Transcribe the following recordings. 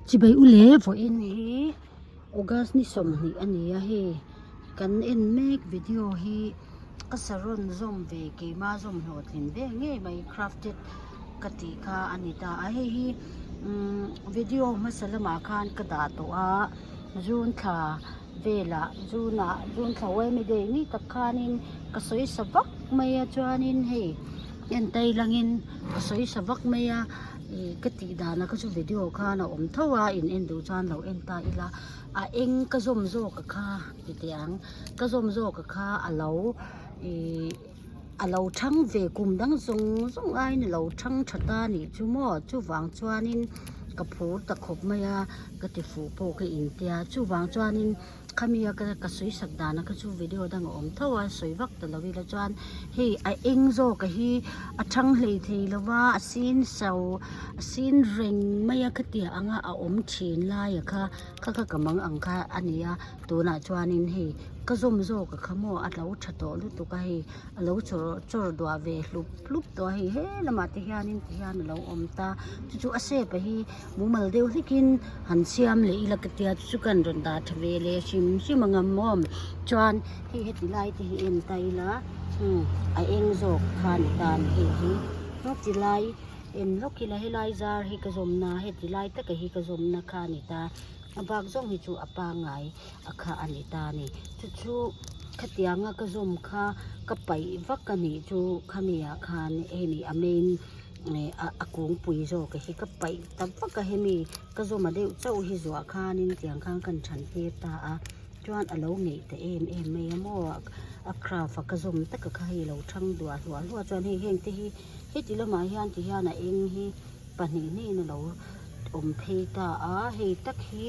Chibai u le vawiin hi August ni 20 a ni a hei kan en mek video hi ka saron zawm ve keima zawm hlawhtlin ve ngei mai crafted ka tih kha a ni ta a hei hi umm video hmasa lamah khan ka dah tawh a June thla velah June ah June thla yma day ni tak khanin ka sawi sa vak mai a chuanin hei entai langin ka sawi sa vak mai a ih ka tih dan a kha chu video khan a awm tho a in en duh chuan lo en ta ila a eng ka zawm zawk a kha ti teh ang ka zawm zawk a kha a lo ih a lo thang ve kum dang zawng zawng aiin a lo thang tha ta a nih chu maw chuvang chuanin ka phur ta khawp mai a ka ti fuh pawh ka intia chuvang chuanin khami a ka sawi sak dan a kha chu video dang a awm tho a sawi vak ta lo ila chuan hei a eng zawk a hi a thang hlei thei lo va a sin so a sin reng mai a khatiang anga a awm thin lai a kha kha kha ka mang ang kha a ni a tunah chuanin hei ka zawm zawk a kha maw a lo tha tawh lutuk a hei a lo chawr chawr duah ve hlup hlup tawh a hei he lamah te hianin ti hian a lo awm ta chu chu a shape a hi mumal deuh hlekin han siam leh ila ka tia chu chu kan rawn dah tha ve leh hrim hrim ang a maw chuan hei heti lai te hi en ta ila umm a eng zawk kha a ni ta a ni hei hi heti lai en lawk ila helai zar hi ka zawmna heti lai taka hi ka zawmna kha a ni ta a bak zawng hi chu a pangngai a kha a ni ta a ni chu chu khatianga ka zawm kha ka paih vak a nih chu khami ah khan hemi a main eh a kungpui zawk hi ka paih ta vak a hemi ka zawm a deuh chauh hi zuah khanin tiang khan ka inthan tir ta a chuan a lo ngeih ta em em mai a maw a craft a ka zawm tak a kha hei lo thang duah hluah hluah chuan hei heng te hi heti lamah hian ti hian a eng hi pahnih hnihin a lo awm phei ta a hei tak hi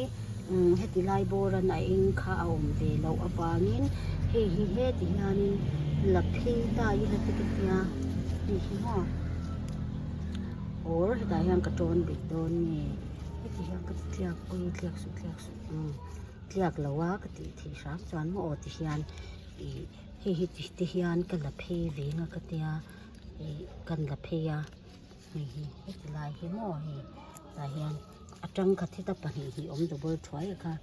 umm heti lai bawran a eng kha a awm ve loh avangin hei hi heti hianin la phei ta ila te ka tia hei hi maw or hetah hian ka tawn bet dawn nge heti hian ka ti tliak ui tliak suh tliak suh umm tliak lo a ka tih theih hram chuan maw aw ti hian ih hei hi ti hian ka la phei ve nga ka tia ih kan la phei a. Hei hi heti lai hi maw hei tah hian a tangkhat hi ta pahnih hnih awm double thuai a kha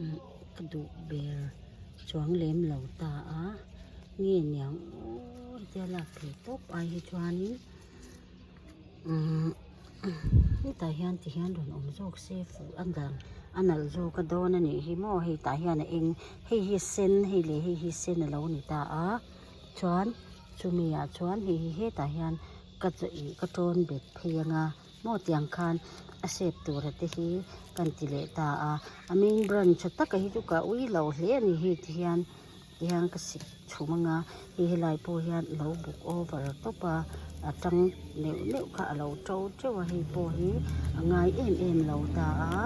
umm ka duh ber chuang lem lo ta a nge niang aw hetia lak phei tawp ai hi chuanin umm hetah hian ti hian rawn awm zawk se fuh a dan a nalh zawk a dawn a nih hi maw hei tah hian a eng hei hi sen hei leh hei hi sen a lo ni ta a chuan chumi ah chuan hei hi hetah hian. Ka chaw ih ka tawn bet phei anga maw tiang khan a shape tura te hi kan ti leh ta a a main branch tha taka hi chu ka ui lo hle a ni hei ti hian ti hian ka sik chhum anga hei helai pawh hian a lo buk over tawp a a tang neuh neuh kha a lo to teuh a hei pawh hi a ngai em em lo ta a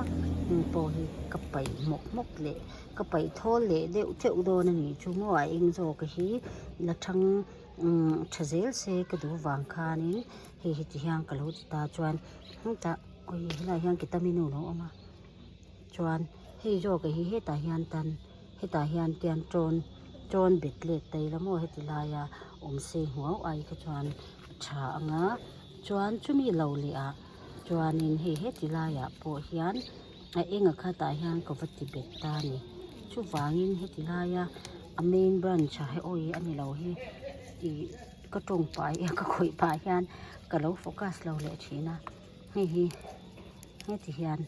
heng pawh hi ka paih hmawk hmawk leh ka paih thawl leh deuh teuh dawn a nih chu maw a eng zawk hi la thang. Umm tha zel se ka duh vang khanin hei hi ti hian ka lo ti ta chuan hetah awi helaiah hian ketamine a lo awm a chuan hei zawk hi hetah hian tan hetah hian tian tawn tawn bet let ta ila maw heti laia awm se hmuau ai kha chuan a tha ang a chuan chumi lo leh ah chuanin hei heti laiah pawh hian a enga khatah hian ka va ti bet ta a ni chuvangin heti laia a main branch ah hi awi a ni lo hi ih ka tawng pah hi ka khawih pah hian ka lo focus lo leh thin a hei hi heti hian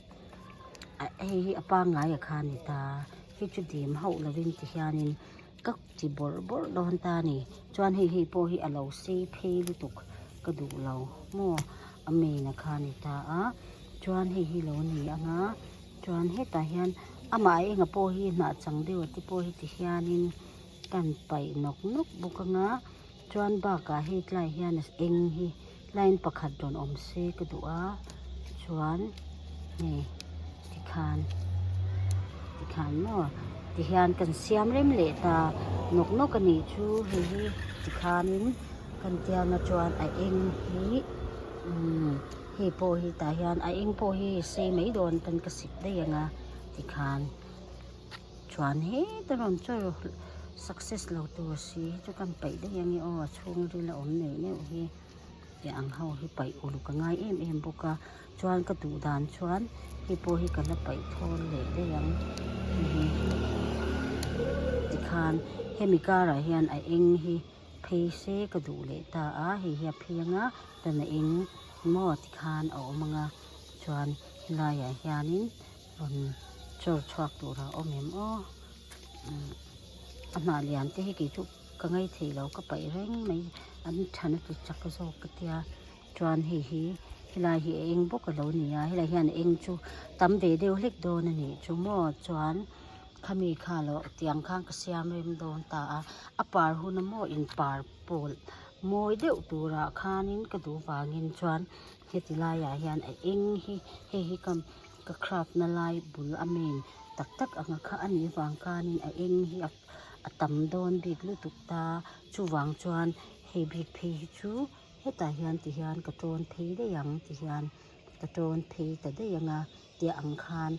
hei hi a pangngai a kha a ni ta hei chu dim hauh lovin ti hianin ka ti bawrh bawrh dawn ta a ni chuan hei hei pawh hi a lo sei phei lutuk ka duh lo maw a main a kha a ni ta a chuan hei hi lo ni ang a chuan hetah hian amah enga pawh hi hnah chang deuh te pawh hi ti hianin kan paih nawk nawk bawk ang a chuan bakah hei tlai hian a eng hi line pakhat rawn awm se ka duh a chuan hei tikhan tikhan maw tihian kan siam rem leh ta nawk nawk a nih chu hei hi tikhanin kan tiang a chuan a eng hi umm hei pawh hi tah hian a eng pawh hi sei mai dawn tan ka sik daih ang a tikhan. Chuan heta rawn chaw success lo tur si hi chu kan paih daih ange aw a chhungril a awm neuh neuh hi tih ang ho hi paih uluk a ngai em em bawk a chuan ka duh dan chuan. Hei pawh hi ka la paih thawl leh daih ang hei hi tikhan hemi karah hian a eng hi phei se ka duh leh ta a hei hi a phei anga tan a eng maw tikhan a awm anga chuan helaiah hianin rawn chawr chhuak tur a awm em aw a hnah lian te hi kei chu ka ngaithei lo ka paih reng mai an than a ti chak zawk ka tia. Chuan hei hi helai hi a eng bawk a lo ni a helai hian a eng chu tam ve deuh hlek dawn a nih chu maw chuan khami kha loh tiang khan ka siam rem dawn ta a a par hun a maw in par pawl mawi deuh turah khanin ka duh vangin chuan heti laiah hian a eng hi hei hi ka ka craft na lai bul a main tak tak anga kha a nih vang khanin a eng hi a a tam dawn bik lutuk ta chuvang chuan hei bik phei hi chu. Hetah hian ti hian ka tawn phei daih ang ti hian ka tawn phei ta daih ang a tih ang khan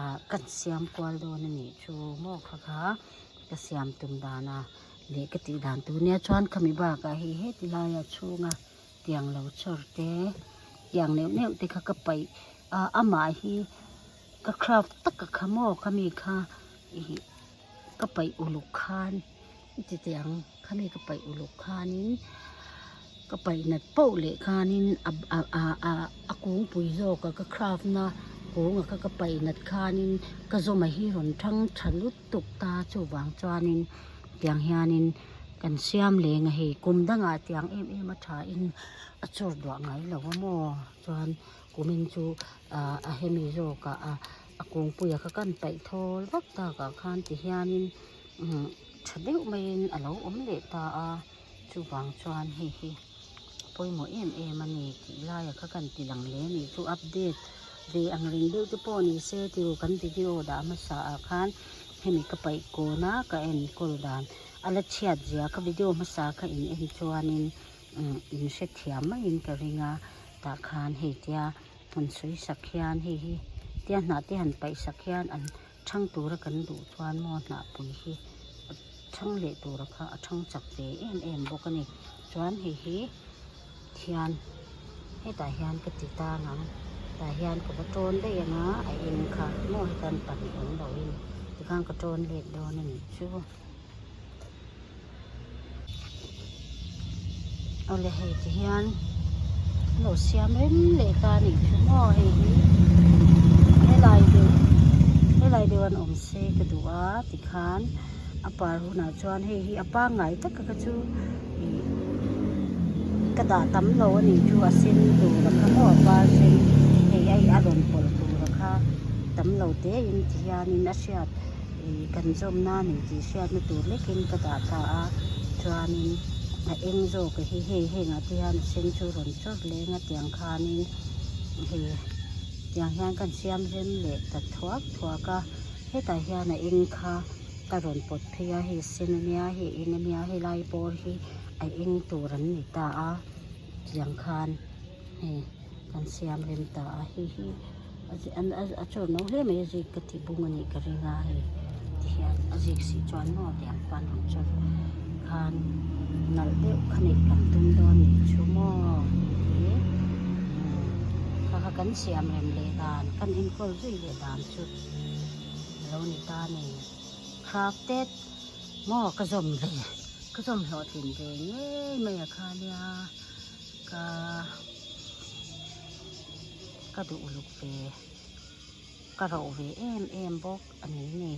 ah ka siam kual dawn a nih chu maw kha kha ka siam tum dan a leh ka tih dan tur nia chuan khami bakah hei heti laia chhunga tiang lo chawr te tiang neuh neuh te kha ka paih a amah hi ka craft tak a kha maw khami kha ih ka paih uluk khan. Chutiang khami ka paih uluk khanin ka paih nat poh leh khanin a kungpui zawka ka craft na kunga kha ka paih nat khanin ka zawma hi rawn thang tha lutuk ta chuvang chuanin tiang hianin kan siam leng a hei kum dangah tiang em em a tha in a chawr duah ngai lo a maw chuan kumin chu ah a hemi zawkah a kungpuia kha kan paih thawl vak takah khan ti hianin. Umm tha deuh maiin a lo awm leh ta a chuvang chuan hei hi pawimawh em em a ni tih laia kha kan ti lang hle a nih chu update ve ang reng deuh te pawh ni se tiro kan video dah hmasa ah khan hemi ka paih kawn a ka enkawl dan a la chhiat zia ka video hmasa kha in en chuanin umm in hrethiam maiin ka ring a tah khan hei tia han sawi sak hian hei hi tia hnah te han paih sak hian an. Thang tura kan duh chuan maw hnahpui hi a thang leh tura kha a thang chak ve em em bawk a ni. Chuan hei hi thian hetah hian ka ti tang ang tah hian ka va tawn daih ang a a eng kha maw hetan pahnih awm loin tikhan ka tawn let dawn a nih chu. Awle hei ti hian an lo siam rem leh ta a nih chu maw hei hi helai deuh helai deuh an awm se ka duh a tikhan a par hunah chuan hei hi a pangngai tak kha chu ih ka dah tam lo a nih chu a sen tur a kha maw a par sen hei a a rawn pawlh tur a kha tam lo te in ti hianin a hriat. Ih kan zawmna a ni tih hriatna tur lekin ka dah ta a chuanin a eng zawk a hi hei hengah te hian a sen chu rawn chawr leng a tiang khanin hei tiang hian kan siam rem leh ta thuak thuak a hetah hian a eng kha ka rawn pawt phei a hei sen a nia hei eng a nia helai bawr hi a eng tur an ni ta a tiang khan hei kan siam rem ta a hei hi. A chawr no hle mai a zik ka tih bung a nih ka ring a hei ti hian a zik si chuan maw tiang khan rawn chawr khan nalh deuh kha neih kan tum dawn nih chu maw tih kha kha kan siam rem leh dan kan enkawl zui leh dan chu a lo ni ta a ni crafted maw ka zawm ve ka zawm hlawhtlin ve ngei mai a kha nia ka. Ka duh uluk ve, ka roh ve em em bawk a ni ni.